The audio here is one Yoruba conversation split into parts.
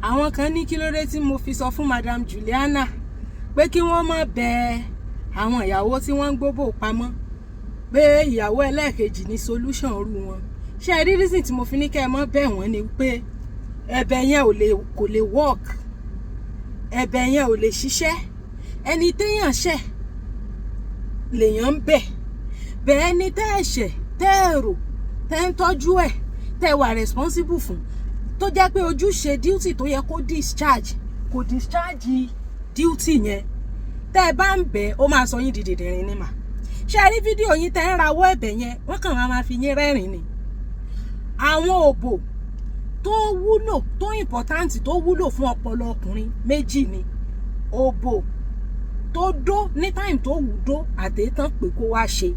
Àwọn kan ní kí ló dé tí mo fi sọ fún Madam Juliana pé kí wọ́n má bẹ àwọn ìyàwó tí wọ́n ń gbóbò pamọ́, pé ìyàwó ẹlẹ́ẹ̀kejì ní solution rú wọn. Ṣé ẹ rí reason tí mo fi ní kẹ́ ẹ mọ́ bẹ̀ wọ́n ni pé ẹ̀bẹ̀ yẹn ò lè, kò lè work, ẹ̀bẹ̀ yẹn ò lè ṣiṣẹ́. Ẹni téèyàn ṣẹ̀ lèèyàn ń bẹ̀ bẹ́ẹ̀. Ni tẹ́ ẹ̀ ṣẹ̀, tẹ́ ẹ̀ rò, tẹ́ ń tọ́jú ẹ̀, tẹ́ ẹ wà responsible fún, tó jẹ́ pé ojúṣe duty tó yẹ kó discharge, kò discharge duty yẹn, tẹ́ ẹ bá ń bẹ̀, ó máa sọ yín di dìndìnrín ni mà. Ṣé ẹ rí fídíò yín tẹ́ ń rawọ́ ẹ̀bẹ̀ yẹn, wọ́n kàn máa fi yín rẹ́rìn ni. Àwọn òbò tó wúlò, tó important, tó wúlò fún ọpọlọ ọkùnrin, méjì ni: òbò tó dó ní time tó wù dó, àtẹ̀tàn pé kó wá ṣe.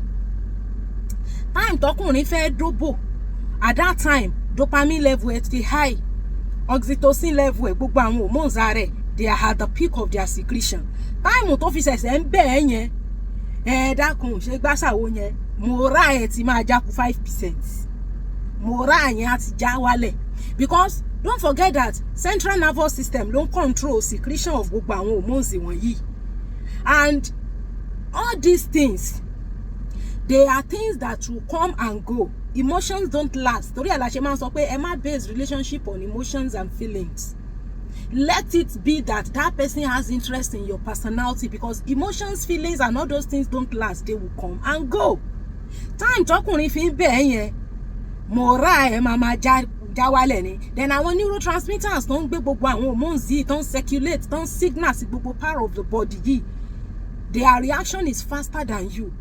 Time tọkùnrin fẹ́ dóbò, at that time dopamine level ẹ̀ ti high, oxytocin level ẹ̀, gbogbo àwọn hormones ara ẹ̀, they are at the peak of their secretion. Time tó fi ṣẹ̀ṣẹ̀ ń bẹ̀ ẹ́ yẹn, ẹ dákun, ṣe gbàṣàwó yẹn, morale ẹ̀ ti máa jákú 5%, morale yẹn á ti já wálẹ̀, because don't forget that central nervous system ló ń control secretion of gbogbo àwọn hormones wọ̀nyí. And all these things, they are things that will come and go. Emotions don't last. Torí ẹ̀ la ṣe máa ń sọ pé ẹ má base relationship on emotions and feelings. Let it be that that person has interest in your personality, because emotions, feelings and all those things don't last. They will come and go. Time tọkùnrin fi ń bẹ̀ ẹ́ yẹn, morale ẹ̀ máa já wálẹ̀ ni. Then àwọn neurotransmitters tó ń gbé gbogbo àwọn hormones yìí, tó ń circulate, tó ń signal sí gbogbo part of the body yìí, their reaction is faster than you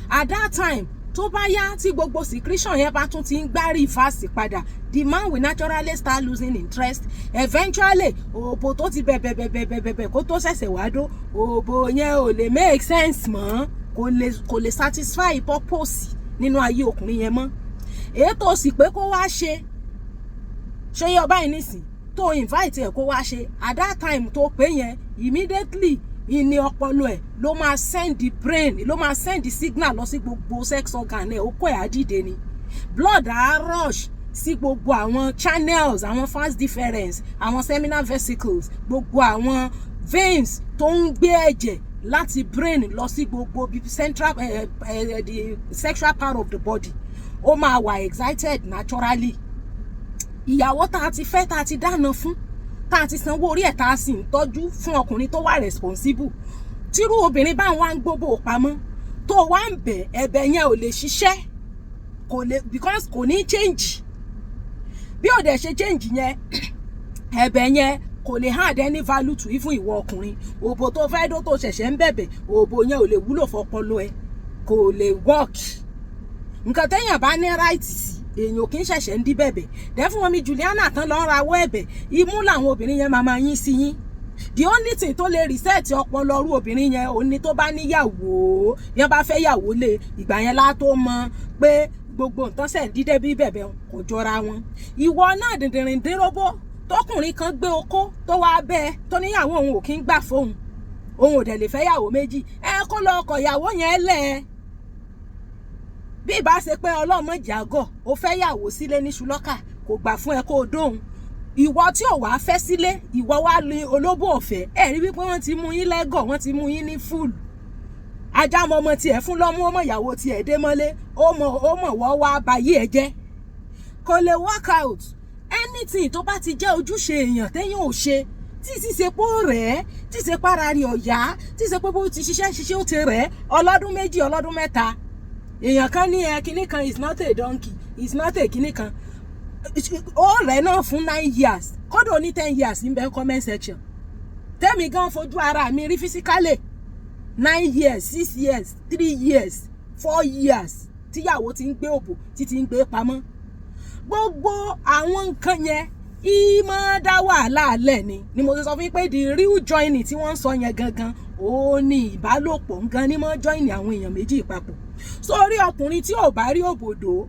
at that time. Tó bá yá, tí gbogbo secretion yẹn bá tún ti ń gbá reverse padà, the man will naturally start losing interest. Eventually, òbò tó ti bẹ̀bẹ̀ bẹ̀bẹ̀ bẹ̀bẹ̀ kó tó ṣẹ̀ṣẹ̀ wá dó, òbò yẹn ò lè make sense mọ́, kò lè satisfy purpose nínú ayé ọkùnrin yẹn mọ́. Èyí tó sì pé kó wá ṣe, ṣé yọ báyìí nísìn, tó invite ẹ̀ kó wá ṣe, at that time tó pé yẹn, immediately ìní ọpọlọ ẹ̀ ló máa send the brain, ló máa send the signal lọ sí gbogbo sex organ ẹ̀. Okó ẹ̀ á dìde ni, blood á rush sí gbogbo àwọn channels, àwọn vas deferens, àwọn seminal vesicles, gbogbo àwọn veins tó ń gbé ẹ̀jẹ̀ láti brain lọ sí gbogbo central, the sexual part of the body. Ó máa wà excited naturally. Ìyàwó tá a ti fẹ́, tá a ti dáná fún, tá a ti sanwó orí ẹ̀, tá a sì ń tọ́jú fún, ọkùnrin tó wà responsible, tírú obìnrin bá wà ń gbóbò pamọ́, tó wá ń bẹ̀, ẹ̀bẹ̀ yẹn ò lè ṣiṣẹ́, kò lè, because kò ní change. Bí ò dẹ̀ ṣe change yẹn, ẹ̀bẹ̀ yẹn kò lè add any value to even ìwọ ọkùnrin. Òbò tó fẹ́ dó, tó ṣẹ̀ṣẹ̀ ń bẹ̀bẹ̀, òbò yẹn ò lè wúlò fọpọlọ ẹ, kò lè work. Nǹkan téèyàn bá ní right sí, èèyàn kì í ṣẹ̀ṣẹ̀ ń dí bẹ̀bẹ̀ dẹ́ fún wọn mi. Juliana tán lọ́ ń rawọ́ ẹ̀bẹ̀, imú làwọn obìnrin yẹn máa máa yín sí yín. The only thing tó lè reset ọpọlọ ọrú obìnrin yẹn, òun ni tó bá níyàwó yẹn, bá fẹ́ yàwó lé, ìgbà yẹn lá tó mọ pé gbogbo nǹkan ṣẹ̀ ń dídẹ́ bí bẹ̀bẹ̀ kò jọra wọn. Ìwọ náà, dìndìnrín dínróbó, tọkùnrin kan gbé okó tó wá bẹ́ẹ̀, tó níyàwó òun ò kí ń gbà fóun, òun ò dẹ̀ lè fẹ́ yàwó méjì, ẹ kó lọ ọkọ̀ ìyàwó yẹn lẹ̀. Bí ìbá ṣe pé ọlọ́mọ jàgọ̀, ó fẹ́ yàwó sílé ní ṣùlọ́kà, kò gbà fún ẹ kó o dóhùn. Ìwọ tí ò wá fẹ́ sílé, ìwọ wá ní olóbó ọ̀fẹ́. Ẹ rí wípé wọ́n ti mú yín lẹ́gọ̀, wọ́n ti mú yín ní fool. Ajá mọ ọmọ tiẹ̀ fún lọ́mú, ọmọ ìyàwó tiẹ̀ dé mọ́lé, ó mọ̀ wọ́ wá bayé ẹ jẹ́. Kò lè work out. Anything tó bá ti jẹ́ ojúṣe èèyàn téèyàn ò ṣe, tí sì ṣe pé ó rẹ̀ ẹ́, tí ṣe para rẹ̀ ọ̀yá, tí ṣe pé bó ti ṣiṣẹ́ ṣiṣẹ́, ó ti rẹ̀ ẹ́, ọlọ́dún 2, ọlọ́dún 3, èèyàn kan ní ẹ kinní kan is not a donkey, is not a kinní kan, ó rẹ̀ náà fún 9 years, kódò ní 10 years ń bẹ comment section. Tẹ́mi gan fojú ara mi rí physically, 9 years, 6 years, 3 years, 4 years, tíyàwó ti ń gbé òbò, tí ti ń gbé pamọ́. Gbogbo àwọn nǹkan yẹn ìmọ̀ dá wàhálà lẹ̀ ni mo ti sọ fún yín pé the real joining tí wọ́n ń sọ yẹn gangan, ó ní ìbálòpọ̀ ngan ní mọ́ join àwọn èèyàn méjì papọ̀. Sórí ọkùnrin tí ò bá rí òbòdó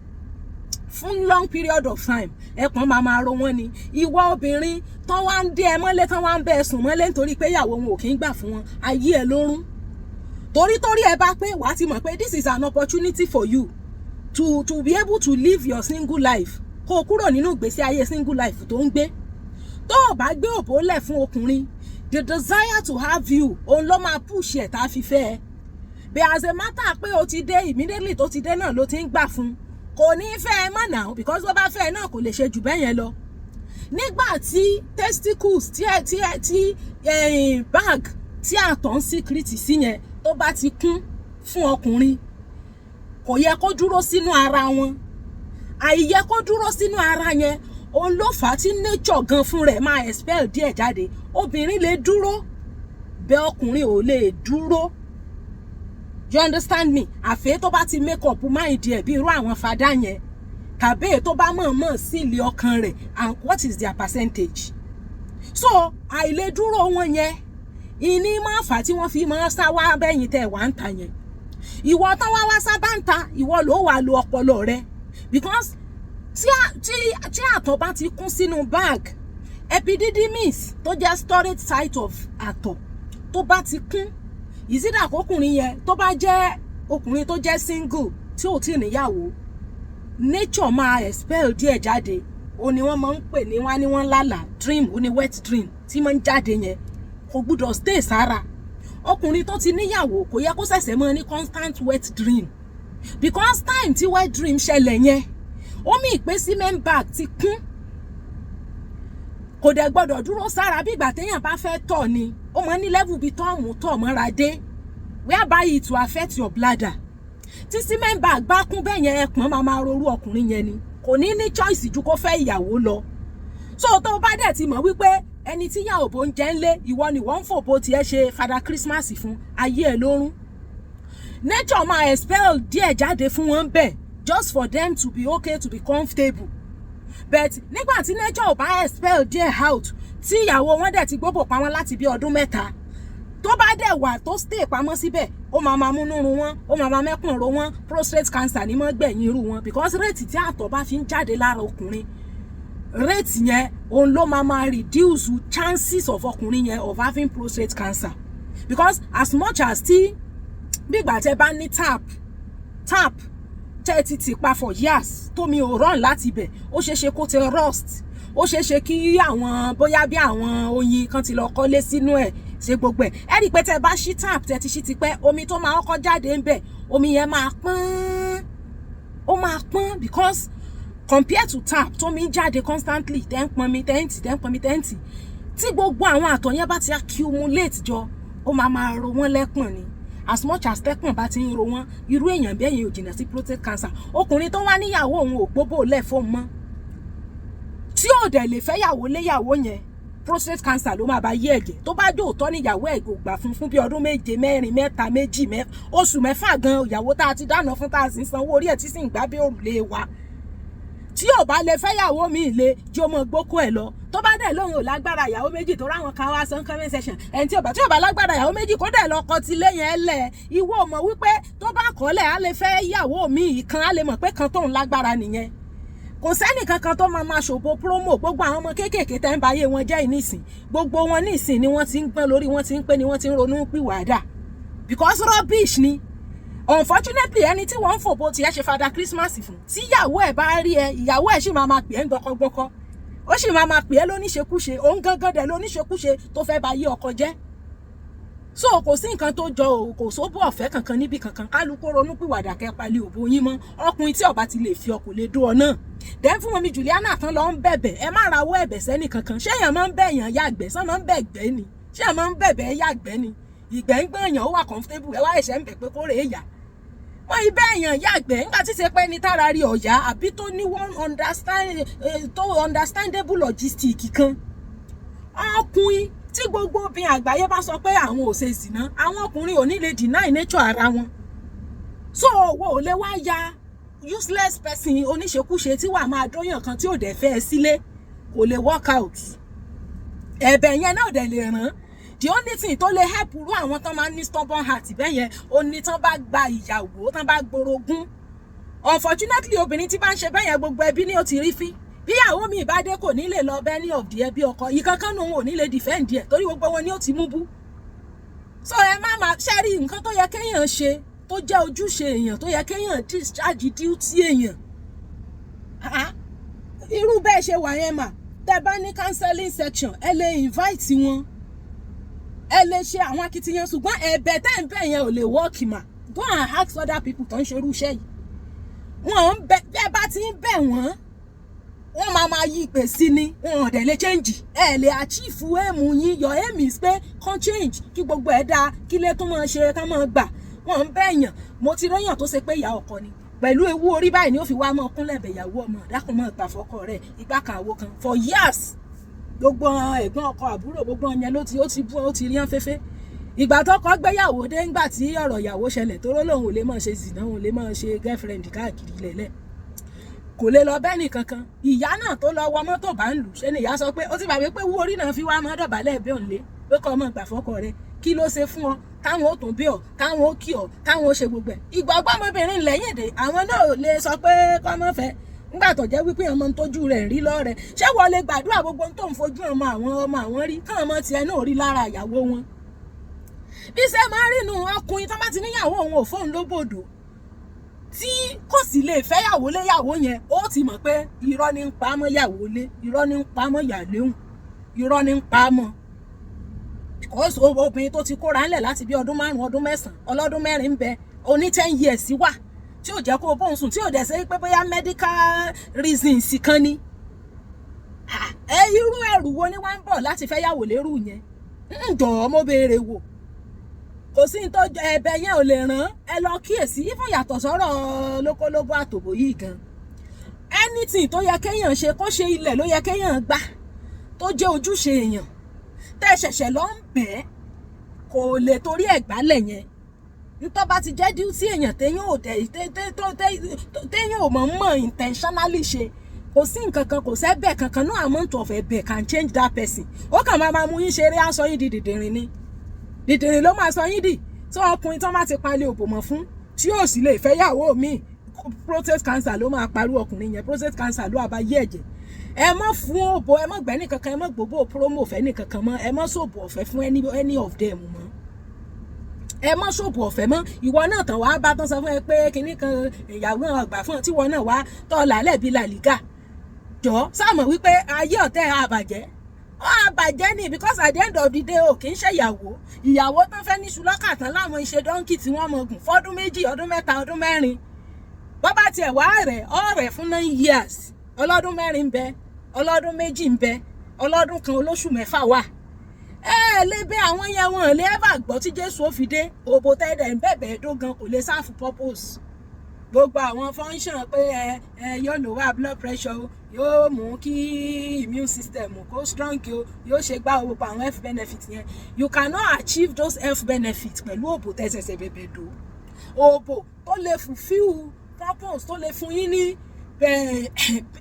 fún long period of time, ẹpọ̀n máa máa ro wọ́n ni. Ìwọ obìnrin tán wá ń dé ẹ mọ́lé, tán wá ń bẹ ẹ sùn mọ́lé nítorí pé ìyàwó wọn ò kí ń gbà fún wọn, ayé ẹ lórún. Torí ẹ bá pé wàá ti mọ̀ pé this is an opportunity for you to be able to live your single life, kó o kúrò nínú ìgbésí ayé single life tó ń gbé. Tó o bá gbé òbó lẹ̀ fún ọkùnrin, the desire to have you, òun ló máa push ẹ̀ tá a fi fẹ́ ẹ. But as a matter pé o ti dé, immediately tó ti dé náà ló ti ń gbà fún, kò ní fẹ́ ẹ mọ̀ náà, because bó bá fẹ́ ẹ náà, kò lè ṣe jù bẹ́ẹ̀ yẹn lọ. Nígbà tí testicles tí ẹ tí ẹ tí bag tí àtọ̀ ń secrete sí yẹn tó bá ti kún fún ọkùnrin, kò yẹ kó dúró sínú ara wọn. Àìyẹ kó dúró sínú ara yẹn, òun ló fà á tí nature gan fún rẹ̀ máa expel díẹ̀ jáde. Obìnrin lè dúró bẹ́ẹ̀, ọkùnrin ò lè dúró. You understand me? Àfẹ́ tó bá ti make up mind ẹ̀, bí irú àwọn fadá yẹn, tàbí èyí tó bá mọ̀ọ́mọ̀ sí ilé ọkàn rẹ̀. And what is their percentage? So àìlèdúró wọn yẹn ìní máa fà tí wọ́n fi máa sá wá bẹ́yìn tẹ̀ wá ń ta yẹn. Ìwọ tán wá wá sábà ń ta, ìwọ ló wà lo ọpọlọ rẹ, because tí àtọ̀ bá ti kún sínú bag, epididymis tó jẹ́ storage site of àtọ̀, tó bá ti kún, ìsídà kọkùnrin yẹn, tó bá jẹ́ ọkùnrin tó jẹ́ single tí ò tí ì níyàwó, nature máa expel díẹ̀ jáde. Ó ní wọ́n máa ń pè ní wọ́n á ní wọ́n lálàá dream, ó ní wet dream tí máa ń jáde yẹn, kò gbúdọ̀ stay sára. Ọkùnrin tó ti níyàwó kò yẹ kó ṣẹ̀ṣẹ̀ máa ní constant wet dream, because time tí wet dream ṣẹlẹ̀ yẹn, ó mì pé semen bag ti kún, kò dẹ̀ gbọ́dọ̀ dúró sára. Bí ìgbà téèyàn bá fẹ́ tọ̀ ni, ó máa ní level bíi tọ́ọ̀mù tọ̀ mọ́ra dé, whereby it will affect your bladder. Tí semen bag bá kún bẹ́ẹ̀ yẹn, ẹpọ̀n máa máa rorú ọkùnrin yẹn ni, kò ní ní choice ju kó fẹ́ ìyàwó lọ. So tó o bá dẹ̀ ti mọ̀ wípé ẹni tí yà òbò ń jẹ́ ń lé, ìwọ ni wọ́n ń fòbó tiẹ̀ ṣe Father Christmas fún ayé ẹ̀ lórún, nature máa expel díẹ̀ jáde fún wọn bẹ́ẹ̀, just for them to be okay, to be comfortable. But nígbà tí nature ò bá expel díẹ̀ out, tí ìyàwó wọn dẹ̀ ti gbóbò pamọ́ láti bí ọdún 3, tó bá dẹ̀ wà tó stay pamọ́ síbẹ̀, ó máa máa múnú run wọn, ó máa máa mẹ́kùn ro wọn. Prostate cancer ní mọ́ gbẹ̀yìn irú wọn, because rate tí àtọ̀ bá fi ń jáde lára ọkùnrin, rate yẹn, òun ló máa máa reduce chances of ọkùnrin yẹn of having prostate cancer. Because as much as tí bí ìgbà tẹ bá ní tap tẹ́ ti tì pa for years, tómi ò run láti ibẹ̀, ó ṣeé ṣe kó ti rust, ó ṣeé ṣe kí àwọn bóyá bí àwọn oyin kan ti lọ kọ́lé sínú ẹ̀, ṣe gbogbo ẹ̀. Ẹ rí i pé tẹ́ bá ṣí tap tẹ́ ti ṣí ti pẹ́, omi tó máa kọ́kọ́ jáde ń bẹ̀, omi yẹn máa pọ́n, ó máa pọ́n, because compared to tap tómi ń jáde constantly, tẹ́ ń pọnmi, tẹ́ ń tì, tẹ́ ń pọnmi, tẹ́ ń tì, tí gbogbo àwọn àtọ̀ yẹn bá ti accumulate jọ, ó máa máa ro wọ́n lẹ́pọ̀n ni. As much as tẹ́pọ̀n bá ti ń ro wọ́n, irú èèyàn bẹ́ẹ̀ yẹn ò jìnnà sí prostate cancer. Ọkùnrin tó wá níyàwó òun ò gbóbò lẹ̀ fóun mọ́, tí ò dẹ̀ lè fẹ́yàwó léyàwó yẹn, prostate cancer ló máa bá yí ẹ̀jẹ̀. Tó bá jò tọ́ níyàwó ẹ̀ kò gbà fún bí ọdún 7, 4, 3, 2, oṣù 6 gan, ìyàwó tá a ti dáná fún, tá a sì ń sanwó orí ẹ̀, tí sì ń gbá bí òrùlé wa, tí ò bá lè fẹ́yàwó mi lè jẹ́ ọmọ gbókó ẹ̀ lọ. Tó bá dẹ̀ lóun ò lágbára ìyàwó méjì, tó ráwọn kan wá sàn comment section, ẹni tí ò bá lágbára ìyàwó méjì, kó dẹ̀ lọ kọ ti lé yẹn lẹ̀. Ìwọ mọ̀ wípé tó bá kọ́lẹ̀, á lè fẹ́ ìyàwó mi ìkan, á lè mọ̀ pé kan tóun lágbára nìyẹn. Kò sẹ́nì kankan tó máa máa ṣòbò promo. Gbogbo àwọn ọmọ kéékèèké tẹ́ ń ba ayé wọn jẹ́ ìnísìn, gbogbo wọn nísìn ni wọ́n ti ń gbọ́n lórí, wọ́n ti ń pé ni wọ́n ti ń ronú pìwàdà, because rubbish ni. Unfortunately, ẹni tí wọ́n ń fòbò tiẹ̀ ṣe Father Christmas fún, tíyàwó ẹ̀ bá rí ẹ, ìyàwó ẹ̀ sì máa máa pè é ń gbọkọgbọkọ, ó sì máa máa pè é lóníṣekúṣe. Òun gangan dẹ̀ lóníṣekúṣe tó fẹ́ ba yé ọkọ jẹ́. So kò sí nǹkan tó jọ o, kò sóbò ọ̀fẹ́ kankan níbi kankan. Kálukú ronúpìwàdà, kẹpalẹ̀ òbó yín mọ́. Ọkùnrin tí ó bá ti lè fi ọkùn lè dó ọ náà dẹ́n fún mummy Juliana tán lọ ń bẹ̀bẹ̀, ẹ má rawọ́ ẹ̀bẹ̀ sẹ́nì kankan. Ṣé èèyàn máa ń bẹ̀yàn yàgbẹ́? Sọ́n máa ń bẹ̀gbẹ́ ni? Ṣé èèyàn máa ń bẹ̀bẹ̀ yàgbẹ́ ni? Ìgbẹ́ ń gbọ̀nyàn, ó wà comfortable, ẹ wá ẹ̀ṣẹ̀ ń bẹ̀ pé kó rèé yà wọ́n. Ibẹ̀ èèyàn yàgbẹ́ nígbà tí ṣe pé ní tára rí ọ̀yá, àbí tó ní one understand tó understandable logistic kan. Ọkùnrin tí gbogbo obìnrin àgbáyé bá sọ pé àwọn ò ṣe zìnà, àwọn ọkùnrin ò ní lè deny nature ara wọn. So owó ò lè wá ya useless person oníṣekúṣe tí wàá máa dóyàn kan tí ò dẹ̀ fẹ́ ẹ sílé, kò lè work out. Ẹ̀bẹ̀ yẹn náà dẹ̀ lè ràn. The only thing tó lè help irú àwọn tán máa ń ní stubborn heart bẹ́ẹ̀ yẹn, ó ní tán bá gba ìyàwó, tán bá gborogún. Unfortunately, obìnrin tí bá ń ṣe bẹ́ẹ̀ yẹn, gbogbo ẹbí ni ó ti rí fín. Bí ìyàwó mi bá dé, kò ní lè lọ bẹ́ẹ̀ ní of the ẹbí ọkọ ìkankan nù, ò ní lè defend ẹ̀, torí gbogbo wọn ni ó ti mú bú. So ẹ má máa ṣe rí nǹkan tó yẹ kéèyàn ṣe, tó jẹ́ ojúṣe èèyàn, tó yẹ kéèyàn discharge duty èèyàn. Irú bẹ́ẹ̀ ṣe wà yẹn mà, tẹ́ bá Tẹ́ bá ní counseling section, ẹ lè invite wọn, ẹ lè ṣe àwọn akitiyan, ṣùgbọ́n ẹ̀bẹ̀ tẹ́ ń bẹ̀ yẹn ò lè work mà. Go and ask other people tó ń ṣerú iṣẹ́ yìí. Wọ́n ń bẹ, bẹ́ẹ̀ bá ti ń bẹ̀ wọ́n, wọ́n máa máa yí ìpè sí ni, wọn ò dẹ̀ lè change. Ẹ lè achieve aim yín. Your aim is pé kàn change, kí gbogbo ẹ̀ dáa, kí ilé tó máa ṣe ká máa gbà. Wọ́n ń bẹ̀yàn. Mo ti réyàn tó ṣe pé ìyá ọkọ ni, pẹ̀lú ewu orí báyìí ni ó fi wá mọ́ kúnlẹ̀ bẹ̀yàwó, ọmọ dákun, mọ́ ìgbà fọ́kọ rẹ̀, ìgbà kan, àwo kan, for years. Gbogbo ẹ̀gbọ́n ọkọ, àbúrò, gbogbo yẹn ló ti ó ti bú, ó ti rí hàn fẹ́fẹ́. Ìgbà tọkọ gbéyàwó dé, ńgbà tí ọ̀rọ̀ ìyàwó ṣẹlẹ̀, tó lóun ò lè máa ṣe zìnà, òun lè máa ṣe girlfriend káàkiri lẹ̀lẹ̀, kò lè lọ bẹ́ẹ̀ nìkankan. Ìyá náà tó lọ wọ mọ́tò bá ń lù ṣe ni ìyá sọ pé ó ti gbàgbé pé wú orí náà fi wá mọ́ dọ̀bálẹ̀ bí òun lé pé kọ́ ọmọ ìgbà fọ́kọ rẹ̀. Kí ló ṣe fún ọ táwọn ó tún bí ọ, táwọn ó kí ọ, táwọn ó ṣe gbogbo ẹ̀? Ìgbàgbọ́ ọmọbìnrin lẹ́yìn dé, àwọn náà ò lè sọ pé kọ́ mọ́ fẹ́ nígbà tó jẹ́ wípé ọmọ ń tójú rẹ̀ rí lọ́rẹ̀. Ṣé wọ́n lè gbàdúrà gbogbo tó ń fojú ọmọ àwọn ọmọ àwọn rí, káwọn ọmọ tiẹ̀ náà rí lára ìyàwó wọn? Bí ṣe máa ń rìnnù ọkùnrin tó bá ti níyàwó òun ò fóun lóbòdò, tí kò sì lè fẹ́yàwó léyàwó yẹn, ó ti mọ̀ pé irọ́ ní ń pa mọ́ yàwó lé, irọ́ ní ń pa mọ́ yàléhùn, irọ́ ní ń pa mọ́. Because obìnrin tó ti kóra ńlẹ̀ láti bí ọdún 5, ọdún 9, ọlọ́dún 4 ń bẹ, oní 10 years wà, tí ò jẹ́ kó o bóun sùn, tí ò dẹ̀ ṣe pé bóyá medical reasons kan ni. Ẹ irú ẹrù wo ni wọ́n ń bọ̀ láti fẹ́yàwó lérú yẹn? Ń jọ̀ọ́, mo béèrè wò. Kò sí ní tó ẹ̀bẹ̀ yẹn ò lè ràn. Ẹ lọ kíyèsí, even yàtọ̀ sọ́rọ̀ lókólóbó àtòbò yìí gan, anything tó yẹ kéèyàn ṣe, kó ṣe ilẹ̀ ló yẹ kéèyàn gbà, tó jẹ́ ojúṣe èèyàn, tẹ́ ẹ ṣẹ̀ṣẹ̀ lọ ń bẹ̀ ẹ́, kò lè torí ẹ̀ gbálẹ̀ yẹn. Ntọ́ bá ti jẹ́ duty èèyàn, téèyàn ò dẹ̀ téèyàn ò mọ̀ mọ̀ intentionally ṣe, kò sí nǹkan kan, kò sẹ́bẹ̀ kankan. No amount of ẹ̀bẹ̀ can change that person. Ó kàn máa máa mú yín ṣeré, á sọ yín di dìdìrín ni. Dìdìrín ló máa sọ yín dì. Tí ọkùnrin tó bá ti palẹ̀ òbò mọ́ fún, tí yóò sì lè fẹ́ yàwó míì, prostate cancer ló máa parú ọkùnrin yẹn. Prostate cancer ló àbá yí ẹ̀jẹ̀. Ẹ má fún òbò, ẹ má gbẹ́ nìkankan, ẹ má gbogbo promo fẹ́ nìkankan mọ́, ẹ má ṣòbò ọ̀fẹ́ fún any of them mọ́, ẹ má ṣòbò ọ̀fẹ́ mọ́. Ìwọ náà tàn wá bá tán sọ fún ẹ pé kinní kan ìyàwó ọgbà fún ọ, tíwọ náà wá tọ́ làálẹ̀ bíi làlígà jọ sáàmọ̀ wípé ayé ọ̀tẹ̀ àbàjẹ́, ó àbàjẹ́ ni. Because at the end of the day, o kì í ṣe ìyàwó. Ìyàwó tán fẹ́ ní ṣùlọ́kà tán láwọn ìṣe donkey tí wọ́n mọ̀ gùn fọ́dún 2, ọdún 3, ọdún 4. Bọ́bá tiẹ̀ wá rẹ̀ ọ̀rẹ́ fún 9 years, ọlọ́dún 4 ń bẹ, ọlọ́dún 2 ń bẹ, ọlọ́dún kan olóṣù 6 wà. Ẹ ẹ lè bẹ àwọn yẹn, wọn lè ever gbọ́ tí Jésù ó fi dé. Òbò tẹ́lẹ̀ ń bẹ̀bẹ̀ dógan kò lè serve purpose. Gbogbo àwọn function pé ẹ ẹ yóò lower blood pressure o, yóò mú kí immune system kó strong o, yóò ṣe gbá gbogbo àwọn health benefits yẹn, you cannot achieve those health benefits pẹ̀lú òbò tẹ́sẹ̀sẹ̀ bẹ̀bẹ̀ dò. Òbò tó lè fulfill purpose, tó lè fún yín ní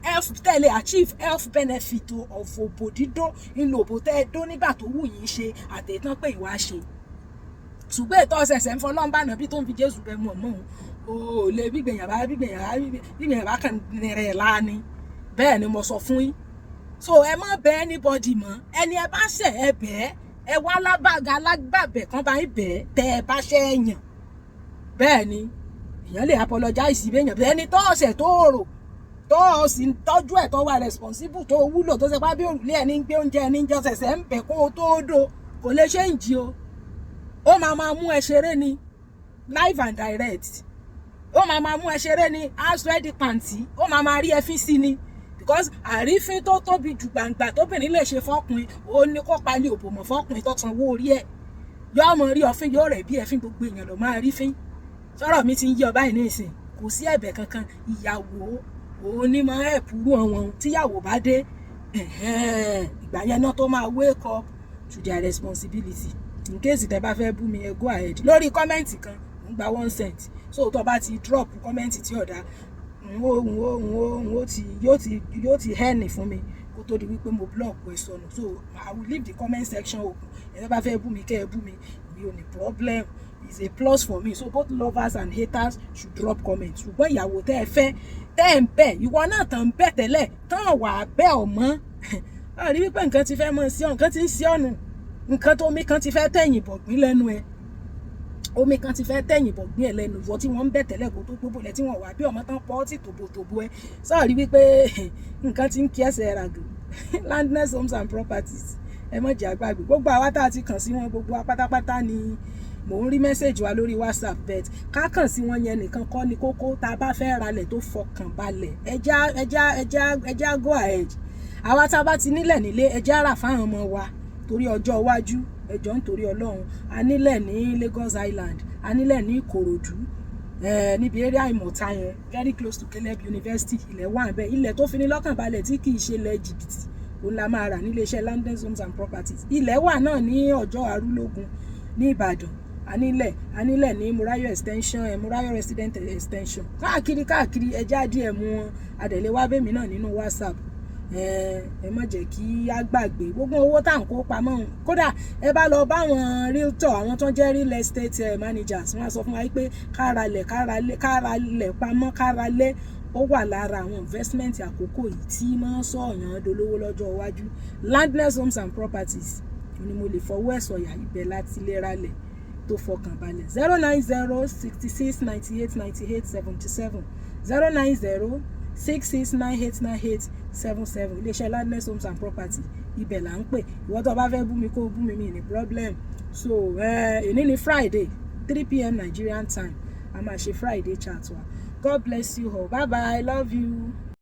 health, tẹ́lẹ̀ achieve health benefit of òbò dídó, ńlò òbò tẹ́ ẹ dó nígbà tó wù yín ṣe àtẹ̀tán pé ìwà ṣe. Ṣùgbọ́n ètò ọ̀sẹ̀sẹ̀ ń fọlọ́n bá nàbí tó ń fi Jésù bẹ mọ̀ mọ́ òun ò lè gbígbẹ̀yàn bá kàn rẹ̀ láàní. Bẹ́ẹ̀ ni mo sọ fún yín. So ẹ má bẹ anybody mọ́. Ẹni ẹ bá ṣẹ̀, ẹ bẹ̀ ẹ wá lábàgà alágbàbẹ̀ kan bá ń bẹ̀ tẹ́ ẹ bá ṣẹ̀ yàn. Bẹ́ẹ̀ ni èèyàn lè apologize béèyàn. Ẹni tó ọ̀sẹ̀ tó rò, tó o sì ń tọ́jú ẹ̀, tó wà responsible, tó wúlò, tó ṣe pá bí òrùlé ẹni ń gbé oúnjẹ ẹni ń jọ ṣẹ̀ṣẹ̀ ń bẹ̀ kó o tó dò, kò lè ṣe ń jí o. Ó máa máa mú ẹ ṣeré ni, live and direct. Ó máa máa mú ẹ ṣeré ni, aṣọ ẹ di pàǹtí, ó máa máa rí ẹfín sí ni. Because àrífín tó tóbi jù gbàǹgbà tóbìnrin lè ṣe fọkùnrin, ó ní kó palẹ̀ òbò mọ̀ fọkùnrin tó sanwó orí ẹ̀. Yóò mọ rí ọfín, yóò rẹ̀ bí ẹfín, gbogbo èèyàn ló máa rí fín. Sọ̀rọ̀ mi ti ń yí ọ báyìí ní ìsìn. Kò sí ẹ̀bẹ̀ kankan. Ìyàwó òun ní máa ẹ̀pù rú wọn. Tíyàwó bá dé, ìgbà yẹn náà tó máa wake up to their responsibility. In case tẹ́ bá fẹ́ bú mi, ẹ go ahead. Lórí comment kan, ń gba 1 cent. So tó bá ti drop comment tí ọ̀dà, n ó n ó n ó n ó ti yóò ti yóò ti hẹ́ẹ̀nì fún mi kó tó di wípé mo block ẹ sọnù. So I will leave the comment section open. Ẹ bá fẹ́ bú mi, kẹ́ ẹ bú mi, mi ò ní problem. It's a plus for me. So both lovers and haters should drop comment. Ṣùgbọ́n ìyàwó tẹ́ ẹ fẹ́, tẹ́ ẹ ń bẹ̀, ìwọ náà tàn ń bẹ̀ tẹ́lẹ̀, tán wà bẹ́ ọ̀ mọ́, ọ rí wípé nǹkan ti fẹ́ mọ́ sí ọ, nǹkan ti ń sí ọ̀nù, nǹkan tó omi kan ti fẹ́ tẹ̀yìn bọ̀gbín lẹ́nu ẹ, omi kan ti fẹ́ tẹ̀yìn bọ̀gbín ẹ lẹ́nu. Ìwọ tí wọ́n ń bẹ̀ tẹ́lẹ̀ kó tó gbóbò lẹ̀, tí wọ́n wà bí ọmọ tán pọ́ tí tòbòtòbò ẹ sọ̀rí wípé nǹkan ti ń kí ẹsẹ̀ ràgò. Landness Homes and Properties, ẹ má jẹ́ àgbàgbé. Gbogbo àwa tá a ti kàn sí wọn, gbogbo wa pátápátá ni mò ń rí message wa lórí WhatsApp. Bet ká kàn sí wọn yẹn nìkan kọ́ ni kókó. Tá a bá fẹ́ ralẹ̀ tó fọkàn balẹ̀, ẹja ẹja ẹja ẹja go ahead. Àwa tá a bá ti nílẹ̀ nílé, ẹja rà fáwọn ọmọ wa torí ọjọ́ iwájú. Ẹjọ́, nítorí Ọlọ́run, a nílẹ̀ ní Lagos Island, a nílẹ̀ ní Ìkòròdú, níbi area Ìmọ̀ta yẹn, very close to Caleb University. Ilẹ̀ wà ń bẹ, ilẹ̀ tó fi ní lọ́kàn balẹ̀ tí kì í ṣe ilẹ̀ jìbìtì, òun la máa rà nílé iṣẹ́ Landness Homes and Properties. Ilẹ̀ wà náà ní Ọjọ́ Arúlógún ní Ìbàdàn. A nílẹ̀ ní Murayo Extension, Murayo Resident Extension, káàkiri káàkiri. Ẹjá díẹ̀ mú wọn, adẹ̀lé wá bèmí náà nínú WhatsApp. Ẹ má jẹ́ kí á gbàgbé gbogbo owó tá à ń kó pamọ́. Kódà ẹ bá lọ bá àwọn realtor, àwọn tó ń jẹ́ real estate managers, wọ́n á sọ fún wa pé káralẹ̀ káralẹ̀ káralẹ̀ pamọ́, káralẹ̀, ó wà lára àwọn investment àkókò yìí tí máa ń sọ̀yàn dolówó lọ́jọ́ iwájú. Landness Homes and Properties ni mo lè fọwọ́ ẹ̀ sọ̀yà, ibẹ̀ láti lè ralẹ̀ tó fọkàn balẹ̀. 09066989877, 09066989877. Iléeṣẹ́ Landness Homes and Property, ibẹ̀ là ń pè. Ìwọ tó bá fẹ́ bú mi, kó bú mi, mi ní problem. So èní ní Friday, 3 p.m. Nigerian time, a máa ṣe Friday chat wa. God bless you all. Bye bye, love you.